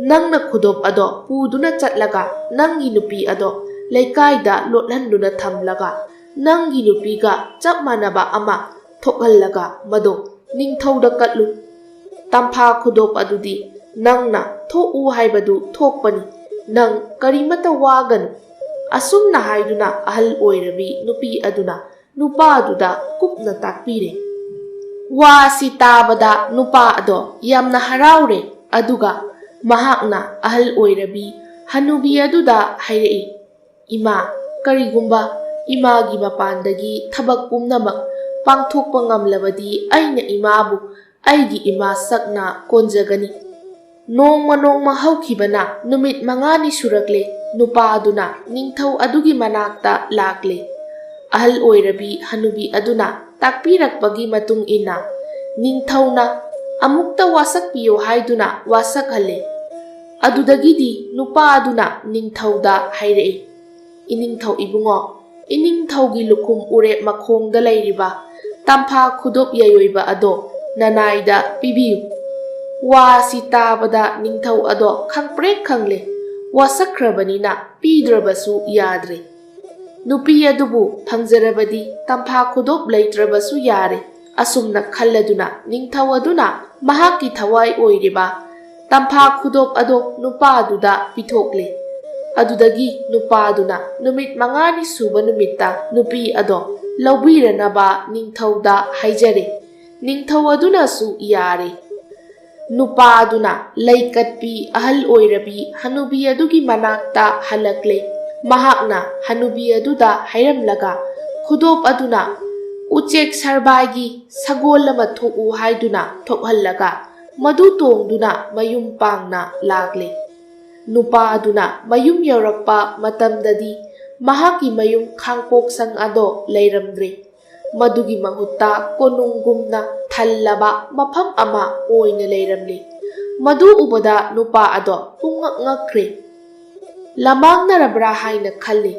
ꯅꯪꯅ ꯈꯨꯗꯣꯞ ꯑꯗꯣ ꯄꯨꯗꯨꯅ ꯆꯠꯂꯒ, ꯅꯪꯒꯤ ꯅꯨꯄꯤ ꯑꯗꯣ ꯂꯩꯀꯥꯏꯗ ꯂꯣꯠꯍꯟꯗꯨꯅ ꯊꯝꯂꯒ, ꯅꯪꯒꯤ ꯅꯨꯄꯤꯒ ꯆꯞ ꯃꯥꯟꯅꯕ ꯑꯃ ꯊꯣꯛꯍꯜꯂꯒ, ꯃꯗꯣ ꯅꯤꯡꯊꯧꯗ ꯀꯠꯂꯨ꯫ ꯇꯝꯐꯥ ꯈꯨꯗꯣꯞ ꯑꯗꯨꯗꯤ ꯅꯪꯅ ꯊꯣꯛꯎ ꯍꯥꯏꯕꯗꯨ ꯊꯣꯛꯄꯅꯤ꯫ ꯅꯪ ꯀꯔꯤꯃꯠꯇ ꯋꯥꯒꯅꯨ꯫ ꯑꯁꯨꯝꯅ ꯍꯥꯏꯗꯨꯅ ꯑꯍꯜ ꯑꯣꯏꯔꯕꯤ ꯅꯨꯄꯤ ꯑꯗꯨꯅ ꯅꯨꯄꯥꯗꯨꯗ ꯀꯨꯞꯅ ꯇꯥꯛꯄꯤꯔꯦ꯫ ꯋꯥ ꯑꯁꯤ ꯇꯥꯕꯗ ꯅꯨꯄꯥ ꯑꯗꯣ ꯌꯥꯝꯅ ꯍꯔꯥꯎꯔꯦ꯫ ꯑꯗꯨꯒ ꯃꯍꯥꯛꯅ ꯑꯍꯜ ꯑꯣꯏꯔꯕꯤ ꯍꯅꯨꯕꯤ ꯑꯗꯨꯗ ꯍꯥꯏꯔꯛꯏ, "ꯏꯃꯥ, ꯀꯔꯤꯒꯨꯝꯕ ꯏꯃꯥꯒꯤ ꯃꯄꯥꯟꯗꯒꯤ ꯊꯕꯛ ꯄꯨꯝꯅꯃꯛ ꯄꯥꯡꯊꯣꯛꯄ ꯉꯝꯂꯕꯗꯤ, ꯑꯩꯅ ꯏꯃꯥꯕꯨ ꯑꯩꯒꯤ ꯏꯃꯥ ꯁꯛꯅ ꯀꯣꯟꯖꯒꯅꯤ꯫" ꯅꯣꯡꯃ ꯅꯣꯡꯃ ꯍꯧꯈꯤꯕꯅ ꯅꯨꯃꯤꯠ ꯃꯉꯥꯅꯤ ꯁꯨꯔꯛꯂꯦ꯫ ꯅꯨꯄꯥ ꯑꯗꯨꯅ ꯅꯤꯡꯊꯧ ꯑꯗꯨꯒꯤ ꯃꯅꯥꯛꯇ ꯂꯥꯛꯂꯦ꯫ ꯑꯍꯜ ꯑꯣꯏꯔꯕꯤ ꯍꯅꯨꯕꯤ ꯑꯗꯨꯅ ꯇꯥꯛꯄꯤꯔꯛꯄꯒꯤ ꯃꯇꯨꯡ ꯏꯟꯅ, ꯅꯤꯡꯊꯧꯅ ꯑꯃꯨꯛꯇ ꯋꯥꯁꯛꯄꯤꯌꯨ ꯍꯥꯏꯗꯨꯅ ꯋꯥꯁꯛꯍꯜꯂꯦ꯫ ꯑꯗꯨꯗꯒꯤꯗꯤ ꯅꯨꯄꯥ ꯑꯗꯨꯅ ꯅꯤꯡꯊꯧꯗ ꯍꯥꯏꯔꯛꯏ, "ꯏꯅꯤꯡꯊꯧ ꯏꯕꯨꯡꯉꯣ, ꯏꯅꯤꯡꯊꯧꯒꯤ ꯂꯨꯈꯨꯝ ꯎꯔꯦꯞ ꯃꯈꯣꯡꯗ ꯂꯩꯔꯤꯕ ꯇꯝꯐꯥ ꯈꯨꯗꯣꯞ ꯌꯥꯏꯑꯣꯏꯕ ꯑꯗꯣ ꯅꯅꯥꯏꯗ ꯄꯤꯕꯤꯌꯨ꯫" ꯋꯥ ꯑꯁꯤ ꯇꯥꯕꯗ ꯅꯤꯡꯊꯧ ꯑꯗꯣ ꯈꯪꯄ꯭ꯔꯦꯛ ꯈꯪꯂꯦ꯫ ꯋꯥꯁꯛꯈ꯭ꯔꯕꯅꯤꯅ ꯄꯤꯗ꯭ꯔꯕꯁꯨ ꯌꯥꯗ꯭ꯔꯦ꯫ ꯅꯨꯄꯤ ꯑꯗꯨꯕꯨ ꯐꯪꯖꯔꯕꯗꯤ ꯇꯝꯐꯥ ꯈꯨꯗꯣꯞ ꯂꯩꯇ꯭ꯔꯕꯁꯨ ꯌꯥꯔꯦ꯫ ꯑꯁꯨꯝꯅ ꯈꯜꯂꯗꯨꯅ ꯅꯤꯡꯊꯧ ꯑꯗꯨꯅ ꯃꯍꯥꯛꯀꯤ ꯊꯋꯥꯏ ꯑꯣꯏꯔꯤꯕ ꯇꯝꯐꯥ ꯈꯨꯗꯣꯞ ꯑꯗꯣ ꯅꯨꯄꯥꯗꯨꯗ ꯄꯤꯊꯣꯛꯂꯦ꯫ ꯑꯗꯨꯗꯒꯤ ꯅꯨꯄꯥꯗꯨꯅ ꯅꯨꯃꯤꯠ ꯃꯉꯥꯅꯤ ꯁꯨꯕ ꯅꯨꯃꯤꯠꯇ ꯅꯨꯄꯤ ꯑꯗꯣ ꯂꯧꯕꯤꯔꯅꯕ ꯅꯤꯡꯊꯧꯗ ꯍꯥꯏꯖꯔꯦ꯫ ꯅꯤꯡꯊꯧ ꯑꯗꯨꯅꯁꯨ ꯌꯥꯔꯦ꯫ ꯅꯨꯄꯥ ꯑꯗꯨꯅ ꯂꯩꯀꯠꯄꯤ ꯑꯍꯜ ꯑꯣꯏꯔꯕꯤ ꯍꯅꯨꯕꯤ ꯑꯗꯨꯒꯤ ꯃꯅꯥꯛꯇ ꯍꯜꯂꯛꯂꯦ꯫ ꯃꯍꯥꯛꯅ ꯍꯅꯨꯕꯤ ꯑꯗꯨꯗ ꯍꯥꯏꯔꯝꯂꯒ, ꯈꯨꯗꯣꯞ ꯑꯗꯨꯅ ꯎꯆꯦꯛ ꯁꯔꯕꯥꯏꯒꯤ ꯁꯒꯣꯜ ꯑꯃ ꯊꯣꯛꯎ ꯍꯥꯏꯗꯨꯅ ꯊꯣꯛꯍꯜꯂꯒ, ꯃꯗꯨ ꯇꯣꯡꯗꯨꯅ ꯃꯌꯨꯝ ꯄꯥꯡꯅ ꯂꯥꯛꯂꯦ꯫ ꯅꯨꯄꯥ ꯑꯗꯨꯅ ꯃꯌꯨꯝ ꯌꯧꯔꯛꯄ ꯃꯇꯝꯗꯗꯤ ꯃꯍꯥꯛꯀꯤ ꯃꯌꯨꯝ ꯈꯥꯡꯄꯣꯛꯁꯪ ꯑꯗꯣ ꯂꯩꯔꯝꯗ꯭ꯔꯦ꯫ ꯃꯗꯨꯒꯤ ꯃꯍꯨꯠꯇ ꯀꯣꯅꯨꯡꯒꯨꯝꯅ ꯊꯜꯂꯕ ꯃꯐꯝ ꯑꯃ ꯑꯣꯏꯅ ꯂꯩꯔꯝꯂꯦ꯫ ꯃꯗꯨ ꯎꯕꯗ ꯅꯨꯄꯥ ꯑꯗꯣ ꯄꯨꯡꯉꯛ ꯉꯛꯈ꯭ꯔꯦ꯫ ꯂꯃꯥꯡꯅꯔꯕ꯭ꯔꯥ ꯍꯥꯏꯅ ꯈꯜꯂꯤ꯫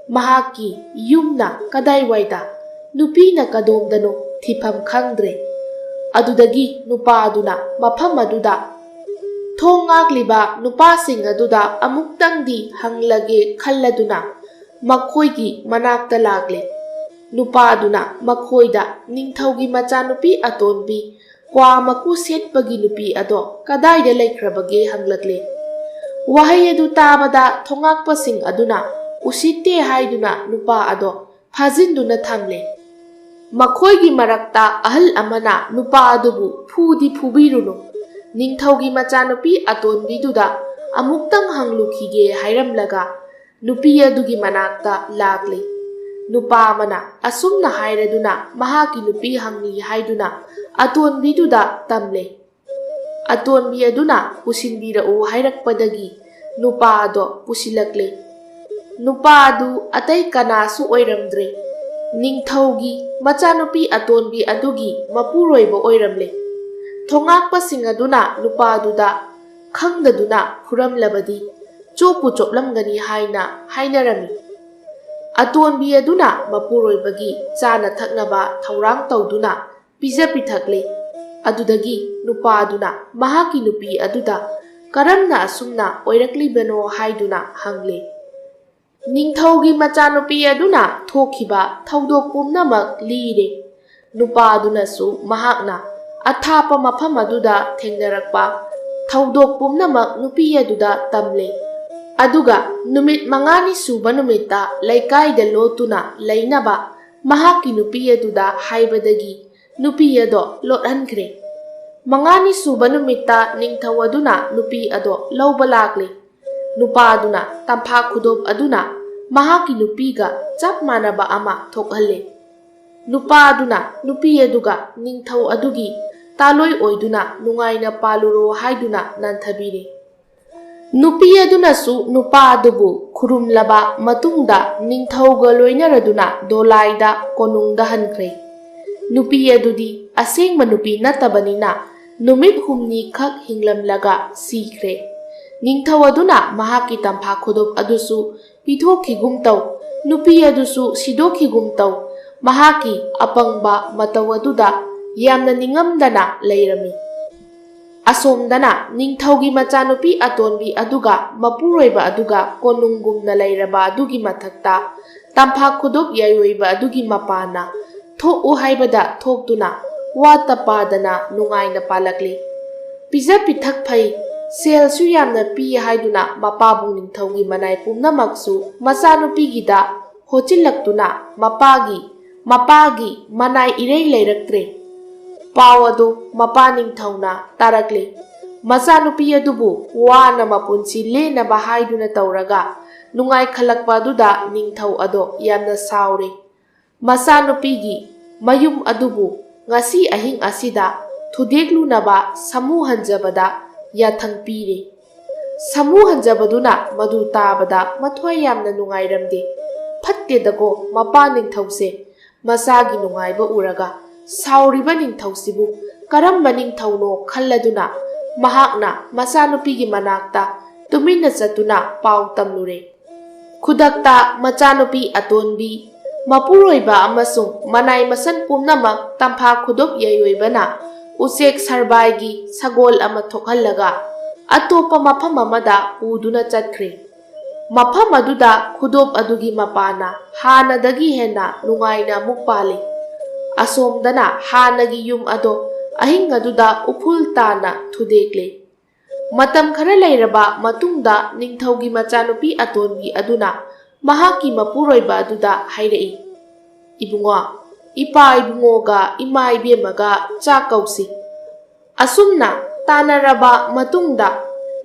ꯃꯍꯥꯛꯀꯤ ꯌꯨꯝꯅ ꯀꯗꯥꯏꯋꯥꯏꯗ, ꯅꯨꯄꯤꯅ ꯀꯗꯣꯝꯗꯅꯣ ꯊꯤꯐꯝ ꯈꯪꯗ꯭ꯔꯦ꯫ ꯑꯗꯨꯗꯒꯤ ꯅꯨꯄꯥ ꯑꯗꯨꯅ ꯃꯐꯝ ꯑꯗꯨꯗ ꯊꯣꯡ ꯉꯥꯛꯂꯤꯕ ꯅꯨꯄꯥꯁꯤꯡ ꯑꯗꯨꯗ ꯑꯃꯨꯛꯇꯪꯗꯤ ꯍꯪꯂꯒꯦ ꯈꯜꯂꯗꯨꯅ ꯃꯈꯣꯏꯒꯤ ꯃꯅꯥꯛꯇ ꯂꯥꯛꯂꯦ꯫ ꯅꯨꯄꯥ ꯑꯗꯨꯅ ꯃꯈꯣꯏꯗ ꯅꯤꯡꯊꯧꯒꯤ ꯃꯆꯥꯅꯨꯄꯤ ꯑꯇꯣꯟꯕꯤ ꯀ꯭ꯋꯥ ꯃꯀꯨ ꯁꯦꯠꯄꯒꯤ ꯅꯨꯄꯤ ꯑꯗꯣ ꯀꯗꯥꯏꯗ ꯂꯩꯈ꯭ꯔꯕꯒꯦ ꯍꯪꯂꯛꯂꯦ꯫ ꯋꯥꯍꯩ ꯑꯗꯨ ꯇꯥꯕꯗ ꯊꯣꯉꯥꯛꯄꯁꯤꯡ ꯑꯗꯨꯅ ꯎꯁꯤꯠꯇꯦ ꯍꯥꯏꯗꯨꯅ ꯅꯨꯄꯥ ꯑꯗꯣ ꯐꯥꯖꯤꯟꯗꯨꯅ ꯊꯝꯂꯦ꯫ ꯃꯈꯣꯏꯒꯤ ꯃꯔꯛꯇ ꯑꯍꯜ ꯑꯃꯅ ꯅꯨꯄꯥ ꯑꯗꯨꯕꯨ ꯐꯨꯗꯤ ꯐꯨꯕꯤꯔꯨꯅꯨ, ꯅꯤꯡꯊꯧꯒꯤ ꯃꯆꯥꯅꯨꯄꯤ ꯑꯇꯣꯟꯕꯤꯗꯨꯗ ꯑꯃꯨꯛꯇꯪ ꯍꯪꯂꯨꯈꯤꯒꯦ ꯍꯥꯏꯔꯝꯂꯒ ꯅꯨꯄꯤ ꯑꯗꯨꯒꯤ ꯃꯅꯥꯛꯇ ꯂꯥꯛꯂꯦ꯫ ꯅꯨꯄꯥ ꯑꯃꯅ ꯑꯁꯨꯝꯅ ꯍꯥꯏꯔꯗꯨꯅ ꯃꯍꯥꯛꯀꯤ ꯅꯨꯄꯤ ꯍꯪꯂꯤ ꯍꯥꯏꯗꯨꯅ ꯑꯇꯣꯟꯕꯤꯗꯨꯗ ꯇꯝꯂꯦ꯫ ꯑꯇꯣꯟꯕꯤ ꯑꯗꯨꯅ ꯄꯨꯁꯤꯟꯕꯤꯔꯛꯎ ꯍꯥꯏꯔꯛꯄꯗꯒꯤ ꯅꯨꯄꯥ ꯑꯗꯣ ꯄꯨꯁꯤꯜꯂꯛꯂꯦ꯫ ꯅꯨꯄꯥ ꯑꯗꯨ ꯑꯇꯩ ꯀꯅꯥꯁꯨ ꯑꯣꯏꯔꯝꯗ꯭ꯔꯦ, ꯅꯤꯡꯊꯧꯒꯤ ꯃꯆꯥꯅꯨꯄꯤ ꯑꯇꯣꯟꯕꯤ ꯑꯗꯨꯒꯤ ꯃꯄꯨꯔꯣꯏꯕ ꯑꯣꯏꯔꯝꯂꯦ꯫ ꯊꯣꯉꯥꯛꯄꯁꯤꯡ ꯑꯗꯨꯅ ꯅꯨꯄꯥꯗꯨꯗ ꯈꯪꯗꯗꯨꯅ ꯐꯨꯔꯝꯂꯕꯗꯤ ꯆꯣꯞꯄꯨ ꯆꯣꯞꯂꯝꯒꯅꯤ ꯍꯥꯏꯅ ꯍꯥꯏꯅꯔꯝꯃꯤ꯫ ꯑꯇꯣꯟꯕꯤ ꯑꯗꯨꯅ ꯃꯄꯨꯔꯣꯏꯕꯒꯤ ꯆꯥꯅ ꯊꯛꯅꯕ ꯊꯧꯔꯥꯡ ꯇꯧꯗꯨꯅ ꯄꯤꯖ ꯄꯤꯊꯛꯂꯦ꯫ ꯑꯗꯨꯗꯒꯤ ꯅꯨꯄꯥ ꯑꯗꯨꯅ ꯃꯍꯥꯛꯀꯤ ꯅꯨꯄꯤ ꯑꯗꯨꯗ ꯀꯔꯝꯅ ꯑꯁꯨꯝꯅ ꯑꯣꯏꯔꯛꯂꯤꯕꯅꯣ ꯍꯥꯏꯗꯨꯅ ꯍꯪꯂꯦ꯫ ꯅꯤꯡꯊꯧꯒꯤ ꯃꯆꯥꯅꯨꯄꯤ ꯑꯗꯨꯅ ꯊꯣꯛꯈꯤꯕ ꯊꯧꯗꯣꯛ ꯄꯨꯝꯅꯃꯛ ꯂꯤꯔꯦ꯫ ꯅꯨꯄꯥ ꯑꯗꯨꯅꯁꯨ ꯃꯍꯥꯛꯅ ꯑꯊꯥꯞꯄ ꯃꯐꯝ ꯑꯗꯨꯗ ꯊꯦꯡꯅꯔꯛꯄ ꯊꯧꯗꯣꯛ ꯄꯨꯝꯅꯃꯛ ꯅꯨꯄꯤ ꯑꯗꯨꯗ ꯇꯝꯂꯦ꯫ ꯑꯗꯨꯒ ꯅꯨꯃꯤꯠ ꯃꯉꯥꯅꯤ ꯁꯨꯕ ꯅꯨꯃꯤꯠꯇ ꯂꯩꯀꯥꯏꯗ ꯂꯣꯠꯇꯨꯅ ꯂꯩꯅꯕ ꯃꯍꯥꯛꯀꯤ ꯅꯨꯄꯤ ꯑꯗꯨꯗ ꯍꯥꯏꯕꯗꯒꯤ ꯅꯨꯄꯤ ꯑꯗꯣ ꯂꯣꯠꯍꯟꯈ꯭ꯔꯦ꯫ ꯃꯉꯥꯅꯤ ꯁꯨꯕ ꯅꯨꯃꯤꯠꯇ ꯅꯤꯡꯊꯧ ꯑꯗꯨꯅ ꯅꯨꯄꯤ ꯑꯗꯣ ꯂꯧꯕ ꯂꯥꯛꯂꯦ꯫ ꯅꯨꯄꯥ ꯑꯗꯨꯅ ꯇꯝꯐꯥ ꯈꯨꯗꯣꯞ ꯑꯗꯨꯅ ꯃꯍꯥꯛꯀꯤ ꯅꯨꯄꯤꯒ ꯆꯞ ꯃꯥꯟꯅꯕ ꯑꯃ ꯊꯣꯛꯍꯜꯂꯦ꯫ ꯅꯨꯄꯥ ꯑꯗꯨꯅ ꯅꯨꯄꯤ ꯑꯗꯨꯒ ꯅꯤꯡꯊꯧ ꯑꯗꯨꯒꯤ ꯇꯥꯂꯣꯏ ꯑꯣꯏꯗꯨꯅ ꯅꯨꯡꯉꯥꯏꯅ ꯄꯥꯜꯂꯨꯔꯣ ꯍꯥꯏꯗꯨꯅ ꯅꯥꯟꯊꯕꯤꯔꯦ꯫ ꯅꯨꯄꯤ ꯑꯗꯨꯅꯁꯨ ꯅꯨꯄꯥ ꯑꯗꯨꯕꯨ ꯈꯨꯔꯨꯝꯂꯕ ꯃꯇꯨꯡꯗ ꯅꯤꯡꯊꯧꯒ ꯂꯣꯏꯅꯔꯗꯨꯅ ꯗꯣꯂꯥꯏꯗ ꯀꯣꯅꯨꯡꯗ ꯍꯟꯈ꯭ꯔꯦ꯫ ꯅꯨꯄꯤ ꯑꯗꯨꯗꯤ ꯑꯁꯦꯡꯕ ꯅꯨꯄꯤ ꯅꯠꯇꯕꯅꯤꯅ ꯅꯨꯃꯤꯠ ꯍꯨꯝꯅꯤꯈꯛ ꯍꯤꯡꯂꯝꯂꯒ ꯁꯤꯈ꯭ꯔꯦ꯫ ꯅꯤꯡꯊꯧ ꯑꯗꯨꯅ ꯃꯍꯥꯛꯀꯤ ꯇꯝꯐꯥ ꯈꯨꯗꯣꯞ ꯑꯗꯨꯁꯨ ꯄꯤꯊꯣꯛꯈꯤꯒꯨꯝ ꯇꯧ꯫ ꯅꯨꯄꯤ ꯑꯗꯨꯁꯨ ꯁꯤꯗꯣꯛꯈꯤꯒꯨꯝ ꯇꯧ꯫ ꯃꯍꯥꯛꯀꯤ ꯑꯄꯪꯕ ꯃꯇꯧ ꯑꯗꯨꯗ ꯌꯥꯝꯅ ꯅꯤꯡꯉꯝꯗꯅ ꯂꯩꯔꯝꯃꯤ꯫ ꯑꯁꯣꯝꯗꯅ ꯅꯤꯡꯊꯧꯒꯤ ꯃꯆꯥꯅꯨꯄꯤ ꯑꯇꯣꯟꯕꯤ ꯑꯗꯨꯒ ꯃꯄꯨꯔꯣꯏꯕ ꯑꯗꯨꯒ ꯀꯣꯅꯨꯡꯒꯨꯝꯅ ꯂꯩꯔꯕ ꯑꯗꯨꯒꯤ ꯃꯊꯛꯇ ꯇꯝꯐꯥ ꯈꯨꯗꯣꯞ ꯌꯥꯏꯑꯣꯏꯕ ꯑꯗꯨꯒꯤ ꯃꯄꯥꯅ ꯊꯣꯛꯎ ꯍꯥꯏꯕꯗ ꯊꯣꯛꯇꯨꯅ ꯋꯥꯠꯇ ꯄꯥꯗꯅ ꯅꯨꯡꯉꯥꯏꯅ ꯄꯥꯜꯂꯛꯂꯤ꯫ ꯄꯤꯖ ꯄꯤꯊꯛ ꯐꯩ, ꯁꯦꯜꯁꯨ ꯌꯥꯝꯅ ꯄꯤ ꯍꯥꯏꯗꯨꯅ ꯃꯄꯥꯕꯨꯡ ꯅꯤꯡꯊꯧꯒꯤ ꯃꯅꯥꯏ ꯄꯨꯝꯅꯃꯛꯁꯨ ꯃꯆꯥꯅꯨꯄꯤꯒꯤꯗ ꯍꯣꯆꯤꯜꯂꯛꯇꯨꯅ ꯃꯄꯥꯒꯤ, ꯃꯄꯥꯒꯤ ꯃꯅꯥꯏ ꯏꯔꯩ ꯂꯩꯔꯛꯇ꯭ꯔꯦ꯫ ꯄꯥꯎ ꯑꯗꯨ ꯃꯄꯥ ꯅꯤꯡꯊꯧꯅ ꯇꯥꯔꯛꯂꯦ꯫ ꯃꯆꯥꯅꯨꯄꯤ ꯑꯗꯨꯕꯨ ꯋꯥꯅ ꯃꯄꯨꯟꯁꯤ ꯂꯦꯟꯅꯕ ꯍꯥꯏꯗꯨꯅ ꯇꯧꯔꯒ ꯅꯨꯡꯉꯥꯏꯈꯜꯂꯛꯄ ꯑꯗꯨꯗ ꯅꯤꯡꯊꯧ ꯑꯗꯣ ꯌꯥꯝꯅ ꯁꯥꯎꯔꯦ꯫ ꯃꯆꯥꯅꯨꯄꯤꯒꯤ ꯃꯌꯨꯝ ꯑꯗꯨꯕꯨ ꯉꯁꯤ ꯑꯍꯤꯡ ꯑꯁꯤꯗ ꯊꯨꯗꯦꯛꯂꯨꯅꯕ ꯁꯥꯃꯨ ꯍꯟꯖꯕꯗ ꯌꯥꯊꯪ ꯄꯤꯔꯦ꯫ ꯁꯥꯃꯨ ꯍꯟꯖꯕꯗꯨꯅ ꯃꯗꯨ ꯇꯥꯕꯗ ꯃꯊ꯭ꯋꯥꯏ ꯌꯥꯝꯅ ꯅꯨꯡꯉꯥꯏꯔꯝꯗꯦ꯫ ꯐꯠꯇꯦꯗꯀꯣ ꯃꯄꯥ ꯅꯤꯡꯊꯧꯁꯦ꯫ ꯃꯆꯥꯒꯤ ꯅꯨꯡꯉꯥꯏꯕ ꯎꯔꯒ ꯁꯥꯎꯔꯤꯕ ꯅꯤꯡꯊꯧꯁꯤꯕꯨ ꯀꯔꯝꯕ ꯅꯤꯡꯊꯧꯅꯣ ꯈꯜꯂꯗꯨꯅ ꯃꯍꯥꯛꯅ ꯃꯆꯥꯅꯨꯄꯤꯒꯤ ꯃꯅꯥꯛꯇ ꯇꯨꯃꯤꯟꯅ ꯆꯠꯇꯨꯅ ꯄꯥꯎ ꯇꯝꯂꯨꯔꯦ꯫ ꯈꯨꯗꯛꯇ ꯃꯆꯥꯅꯨꯄꯤ ꯑꯇꯣꯟꯕꯤ, ꯃꯄꯨꯔꯣꯏꯕ ꯑꯃꯁꯨꯡ ꯃꯅꯥꯏ ꯃꯁꯟ ꯄꯨꯝꯅꯃꯛ ꯇꯝꯐꯥ ꯈꯨꯗꯣꯞ ꯌꯩꯔꯣꯏꯕꯅ ꯎꯆꯦꯛ ꯁꯔꯕꯥꯏꯒꯤ ꯁꯒꯣꯜ ꯑꯃ ꯊꯣꯛꯍꯜꯂꯒ ꯑꯇꯣꯞꯄ ꯃꯐꯝ ꯑꯃꯗ ꯄꯨꯗꯨꯅ ꯆꯠꯈ꯭ꯔꯦ꯫ ꯃꯐꯝ ꯑꯗꯨꯗ ꯈꯨꯗꯣꯞ ꯑꯗꯨꯒꯤ ꯃꯄꯥꯅ ꯍꯥꯟꯅꯗꯒꯤ ꯍꯦꯟꯅ ꯅꯨꯡꯉꯥꯏꯅ ꯑꯃꯨꯛ ꯄꯥꯜꯂꯤ꯫ ꯑꯁꯣꯝꯗꯅ ꯍꯥꯟꯅꯒꯤ ꯌꯨꯝ ꯑꯗꯣ ꯑꯍꯤꯡ ꯑꯗꯨꯗ ꯎꯐꯨꯜ ꯇꯥꯅ ꯊꯨꯗꯦꯛꯂꯦ꯫ ꯃꯇꯝ ꯈꯔ ꯂꯩꯔꯕ ꯃꯇꯨꯡꯗ ꯅꯤꯡꯊꯧꯒꯤ ꯃꯆꯥꯅꯨꯄꯤ ꯑꯇꯣꯟꯕꯤ ꯑꯗꯨꯅ ꯃꯍꯥꯛꯀꯤ ꯃꯄꯨꯔꯣꯏꯕ ꯑꯗꯨꯗ ꯍꯥꯏꯔꯛꯏ, "ꯏꯕꯨꯡꯉꯣ, ꯏꯄꯥ ꯏꯕꯨꯡꯉꯣꯒ ꯏꯃꯥ ꯏꯕꯦꯝꯃꯒ ꯆꯥꯛ ꯀꯧꯁꯤ꯫ ꯑꯁꯨꯝꯅ ꯇꯥꯟꯅꯔꯕ ꯃꯇꯨꯡꯗ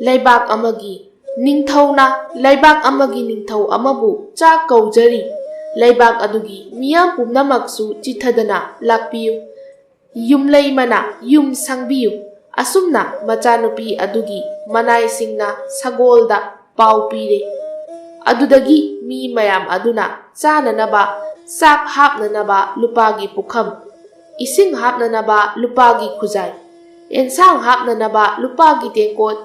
ꯂꯩꯕꯥꯛ ꯑꯃꯒꯤ ꯅꯤꯡꯊꯧꯅ ꯂꯩꯕꯥꯛ ꯑꯃꯒꯤ ꯅꯤꯡꯊꯧ ꯑꯃꯕꯨ ꯆꯥꯛ ꯀꯧꯖꯔꯤ꯫ ꯂꯩꯕꯥꯛ ꯑꯗꯨꯒꯤ ꯃꯤꯌꯥꯝ ꯄꯨꯝꯅꯃꯛꯁꯨ ꯆꯤꯠꯊꯗꯅ ꯂꯥꯛꯄꯤꯌꯨ꯫ ꯌꯨꯝꯂꯩꯃꯅ ꯌꯨꯝ ꯁꯪꯕꯤꯌꯨ꯫" ꯑꯁꯨꯝꯅ ꯃꯆꯥꯅꯨꯄꯤ ꯑꯗꯨꯒꯤ ꯃꯅꯥꯏꯁꯤꯡꯅ ꯁꯒꯣꯜꯗ ꯄꯥꯎ ꯄꯤꯔꯦ꯫ ꯑꯗꯨꯗꯒꯤ ꯃꯤ ꯃꯌꯥꯝ ꯑꯗꯨꯅ ꯆꯥꯅꯅꯕ ꯆꯥꯛ ꯍꯥꯞꯅꯅꯕ ꯂꯨꯄꯥꯒꯤ ꯄꯨꯈꯝ, ꯏꯁꯤꯡ ꯍꯥꯞꯅꯅꯕ ꯂꯨꯄꯥꯒꯤ ꯈꯨꯖꯥꯏ, ꯑꯦꯟꯁꯥꯡ ꯍꯥꯞꯅꯅꯕ ꯂꯨꯄꯥꯒꯤ ꯇꯦꯡꯀꯣꯠ,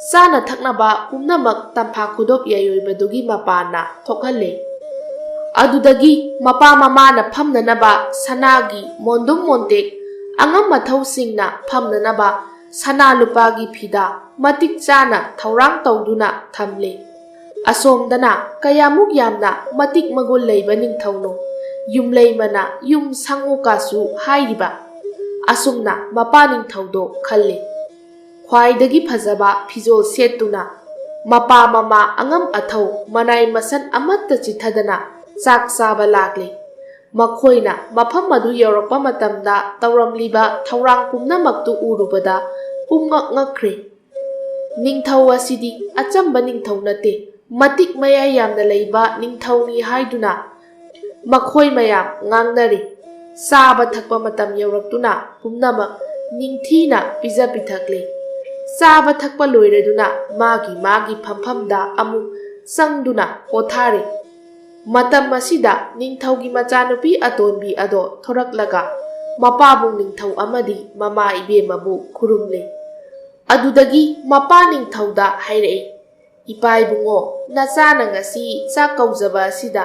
ꯆꯥꯅ ꯊꯛꯅꯕ ꯄꯨꯝꯅꯃꯛ ꯇꯝꯐꯥ ꯈꯨꯗꯣꯞ ꯌꯥꯏꯔꯣꯏꯕꯗꯨꯒꯤ ꯃꯄꯥꯟꯅ ꯊꯣꯛꯍꯜꯂꯦ꯫ ꯑꯗꯨꯗꯒꯤ ꯃꯄꯥ ꯃꯃꯥꯅ ꯐꯝꯅꯅꯕ ꯁꯅꯥꯒꯤ ꯃꯣꯟꯗꯨꯝ ꯃꯣꯟꯇꯦꯛ, ꯑꯉꯝ ꯑꯊꯧꯁꯤꯡꯅ ꯐꯝꯅꯅꯕ ꯁꯅꯥ ꯂꯨꯄꯥꯒꯤ ꯐꯤꯗꯥ ꯃꯇꯤꯛ ꯆꯥꯅ ꯊꯧꯔꯥꯡ ꯇꯧꯗꯨꯅ ꯊꯝꯂꯦ꯫ ꯑꯁꯣꯝꯗꯅ ꯀꯌꯥꯃꯨꯛ ꯌꯥꯝꯅ ꯃꯇꯤꯛ ꯃꯒꯨꯟ ꯂꯩꯕ ꯅꯤꯡꯊꯧꯅꯣ, ꯌꯨꯝꯂꯩꯃꯅ ꯌꯨꯝ ꯁꯪꯉꯨ ꯀꯥꯁꯨ ꯍꯥꯏꯔꯤꯕ꯫ ꯑꯁꯨꯝꯅ ꯃꯄꯥ ꯅꯤꯡꯊꯧꯗꯣ ꯈꯜꯂꯤ꯫ ꯈ꯭ꯋꯥꯏꯗꯒꯤ ꯐꯖꯕ ꯐꯤꯖꯣꯜ ꯁꯦꯠꯇꯨꯅ, ꯃꯄꯥ ꯃꯃꯥ ꯑꯉꯝ ꯑꯊꯧ ꯃꯅꯥꯏ ꯃꯁꯟ ꯑꯃꯠꯇ ꯆꯤꯠꯊꯗꯅ ꯆꯥꯛ ꯆꯥꯕ ꯂꯥꯛꯂꯤ꯫ ꯃꯈꯣꯏꯅ ꯃꯐꯝ ꯑꯗꯨ ꯌꯧꯔꯛꯄ ꯃꯇꯝꯗ ꯇꯧꯔꯝꯂꯤꯕ ꯊꯧꯔꯥꯡ ꯄꯨꯝꯅꯃꯛꯇꯨ ꯎꯔꯨꯕꯗ ꯄꯨꯝꯉꯛ ꯉꯛꯈ꯭ꯔꯦ꯫ ꯅꯤꯡꯊꯧ ꯑꯁꯤꯗꯤ ꯑꯆꯝꯕ ꯅꯤꯡꯊꯧ ꯅꯠꯇꯦ, ꯃꯇꯤꯛ ꯃꯌꯥꯏ ꯌꯥꯝꯅ ꯂꯩꯕ ꯅꯤꯡꯊꯧꯅꯤ ꯍꯥꯏꯗꯨꯅ ꯃꯈꯣꯏ ꯃꯌꯥꯝ ꯉꯥꯡꯅꯔꯤ꯫ ꯆꯥꯕ ꯊꯛꯄ ꯃꯇꯝ ꯌꯧꯔꯛꯇꯨꯅ ꯄꯨꯝꯅꯃꯛ ꯅꯤꯡꯊꯤꯅ ꯄꯤꯖ ꯄꯤꯊꯛꯂꯦ꯫ ꯆꯥꯕ ꯊꯛꯄ ꯂꯣꯏꯔꯗꯨꯅ ꯃꯥꯒꯤ ꯃꯥꯒꯤ ꯐꯝꯐꯝꯗ ꯑꯃꯨꯛ ꯆꯪꯗꯨꯅ ꯄꯣꯊꯥꯔꯦ꯫ ꯃꯇꯝ ꯑꯁꯤꯗ ꯅꯤꯡꯊꯧꯒꯤ ꯃꯆꯥꯅꯨꯄꯤ ꯑꯇꯣꯟꯕꯤ ꯑꯗꯣ ꯊꯣꯔꯛꯂꯒ ꯃꯄꯥꯕꯨꯡ ꯅꯤꯡꯊꯧ ꯑꯃꯗꯤ ꯃꯃꯥ ꯏꯕꯦꯝꯃꯕꯨ ꯈꯨꯔꯨꯝꯂꯦ꯫ ꯑꯗꯨꯗꯒꯤ ꯃꯄꯥ ꯅꯤꯡꯊꯧꯗ ꯍꯥꯏꯔꯛꯏ, "ꯏꯄꯥ ꯏꯕꯨꯡꯉꯣ, ꯅꯆꯥꯅ ꯉꯁꯤ ꯆꯥꯛ ꯀꯧꯖꯕ ꯑꯁꯤꯗ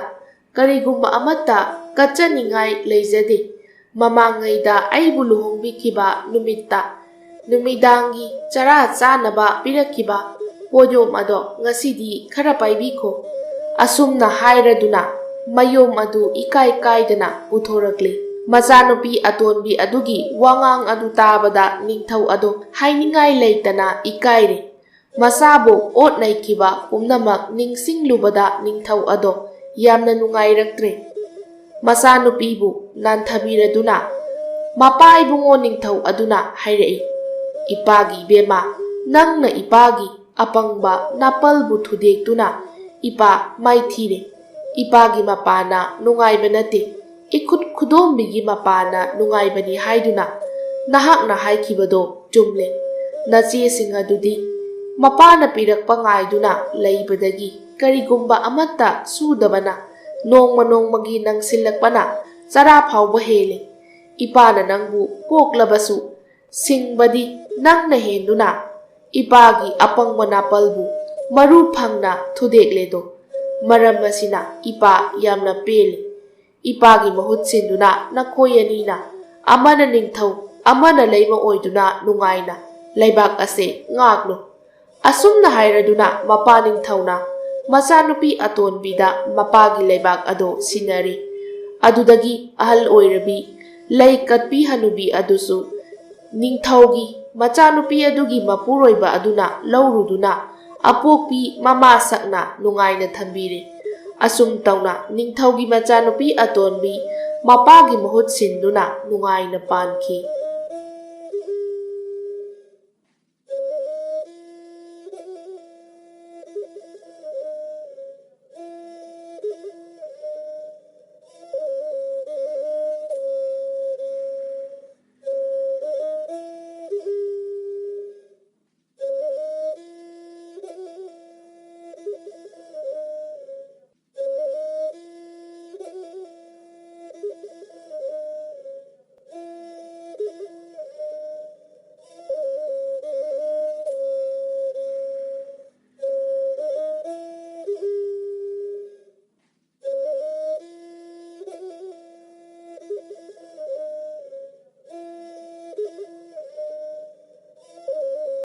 ꯀꯔꯤꯒꯨꯝꯕ ꯑꯃꯠꯇ ꯀꯠꯆꯅꯤꯡꯉꯥꯏ ꯂꯩꯖꯗꯦ꯫ ꯃꯃꯥꯡꯉꯩꯗ ꯑꯩꯕꯨ ꯂꯨꯍꯣꯡꯕꯤꯈꯤꯕ ꯅꯨꯃꯤꯠꯇ ꯅꯨꯃꯤꯗꯥꯡꯒꯤ ꯆꯔꯥ ꯆꯥꯅꯕ ꯄꯤꯔꯛꯈꯤꯕ ꯄꯣꯠꯌꯣꯝ ꯑꯗꯣ ꯉꯁꯤꯗꯤ ꯈꯔ ꯄꯥꯏꯕꯤꯈꯣ"꯫ ꯑꯁꯨꯝꯅ ꯍꯥꯏꯔꯗꯨꯅ ꯃꯌꯣꯝ ꯑꯗꯨ ꯏꯀꯥꯏ ꯀꯥꯏꯗꯅ ꯄꯨꯊꯣꯔꯛꯂꯦ꯫ ꯃꯆꯥꯅꯨꯄꯤ ꯑꯇꯣꯟꯕꯤ ꯑꯗꯨꯒꯤ ꯋꯥꯉꯥꯡ ꯑꯗꯨ ꯇꯥꯕꯗ ꯅꯤꯡꯊꯧ ꯑꯗꯣ ꯍꯥꯏꯅꯤꯡꯉꯥꯏ ꯂꯩꯇꯅ ꯏꯀꯥꯏꯔꯦ꯫ ꯃꯆꯥꯕꯨ ꯑꯣꯠ ꯅꯩꯈꯤꯕ ꯄꯨꯝꯅꯃꯛ ꯅꯤꯡꯁꯤꯡꯂꯨꯕꯗ ꯅꯤꯡꯊꯧ ꯑꯗꯣ ꯌꯥꯝꯅ ꯅꯨꯡꯉꯥꯏꯔꯛꯇ꯭ꯔꯦ꯫ ꯃꯆꯥꯅꯨꯄꯤꯕꯨ ꯅꯥꯟꯊꯕꯤꯔꯗꯨꯅ ꯃꯄꯥ ꯏꯕꯨꯡꯉꯣ ꯅꯤꯡꯊꯧ ꯑꯗꯨꯅ ꯍꯥꯏꯔꯛꯏ, "ꯏꯄꯥꯒꯤ ꯏꯕꯦꯝꯃ, ꯅꯪꯅ ꯏꯄꯥꯒꯤ ꯑꯄꯪꯕ ꯅꯥꯄꯜꯕꯨ ꯊꯨꯗꯦꯛꯇꯨꯅ ꯏꯄꯥ ꯃꯥꯏꯊꯤꯔꯦ꯫ ꯏꯄꯥꯒꯤ ꯃꯄꯥꯅ ꯅꯨꯡꯉꯥꯏꯕ ꯅꯠꯇꯦ, ꯏꯈꯨꯠ ꯈꯨꯗꯣꯝꯕꯤꯒꯤ ꯃꯄꯥꯅ ꯅꯨꯡꯉꯥꯏꯕꯅꯤ ꯍꯥꯏꯗꯨꯅ ꯅꯍꯥꯛꯅ ꯍꯥꯏꯈꯤꯕꯗꯣ ꯆꯨꯝꯂꯦ꯫ ꯅꯆꯦꯁꯤꯡ ꯑꯗꯨꯗꯤ ꯃꯄꯥꯅ ꯄꯤꯔꯛꯄ ꯉꯥꯏꯗꯨꯅ ꯂꯩꯕꯗꯒꯤ ꯀꯔꯤꯒꯨꯝꯕ ꯑꯃꯠꯇ ꯁꯨꯗꯕꯅ ꯅꯣꯡꯃ ꯅꯣꯡꯃꯒꯤ ꯅꯪꯁꯤꯜꯂꯛꯄꯅ ꯆꯔꯥ ꯐꯥꯎꯕ ꯍꯦꯜꯂꯦ꯫ ꯏꯄꯥꯅ ꯅꯪꯕꯨ ꯄꯣꯛꯂꯕꯁꯨ ꯁꯤꯡꯕꯗꯤ ꯅꯪꯅ ꯍꯦꯟꯗꯨꯅ ꯏꯄꯥꯒꯤ ꯑꯄꯪꯕ ꯅꯥꯄꯜꯕꯨ ꯃꯔꯨ ꯐꯪꯅ ꯊꯨꯗꯦꯛꯂꯦꯗꯣ꯫ ꯃꯔꯝ ꯑꯁꯤꯅ ꯏꯄꯥ ꯌꯥꯝꯅ ꯄꯦꯜꯂꯤ꯫ ꯏꯄꯥꯒꯤ ꯃꯍꯨꯠ ꯁꯤꯟꯗꯨꯅ ꯅꯈꯣꯏ ꯑꯅꯤꯅ, ꯑꯃꯅ ꯅꯤꯡꯊꯧ, ꯑꯃꯅ ꯂꯩꯃ ꯑꯣꯏꯗꯨꯅ ꯅꯨꯡꯉꯥꯏꯅ ꯂꯩꯕꯥꯛ ꯑꯁꯦ ꯉꯥꯛꯂꯨ꯫" ꯑꯁꯨꯝꯅ ꯍꯥꯏꯔꯗꯨꯅ ꯃꯄꯥ ꯅꯤꯡꯊꯧꯅ ꯃꯆꯥꯅꯨꯄꯤ ꯑꯇꯣꯟꯕꯤꯗ ꯃꯄꯥꯒꯤ ꯂꯩꯕꯥꯛ ꯑꯗꯨ ꯁꯤꯟꯅꯔꯤ꯫ ꯑꯗꯨꯗꯒꯤ ꯑꯍꯜ ꯑꯣꯏꯔꯕꯤ ꯂꯩ ꯀꯠꯄꯤ ꯍꯅꯨꯕꯤ ꯑꯗꯨꯁꯨ ꯅꯤꯡꯊꯧꯒꯤ ꯃꯆꯥꯅꯨꯄꯤ ꯑꯗꯨꯒꯤ ꯃꯄꯨꯔꯣꯏꯕ ꯑꯗꯨꯅ ꯂꯧꯔꯨꯗꯨꯅ ꯑꯄꯣꯛꯄꯤ ꯃꯃꯥ ꯁꯛꯅ ꯅꯨꯡꯉꯥꯏꯅ ꯊꯝꯕꯤꯔꯦ꯫ ꯑꯁꯨꯝ ꯇꯧꯅ ꯅꯤꯡꯊꯧꯒꯤ ꯃꯆꯥꯅꯨꯄꯤ ꯑꯇꯣꯟꯕꯤ ꯃꯄꯥꯒꯤ ꯃꯍꯨꯠ ꯁꯤꯟꯗꯨꯅ ꯅꯨꯡꯉꯥꯏꯅ ꯄꯥꯟꯈꯤ꯫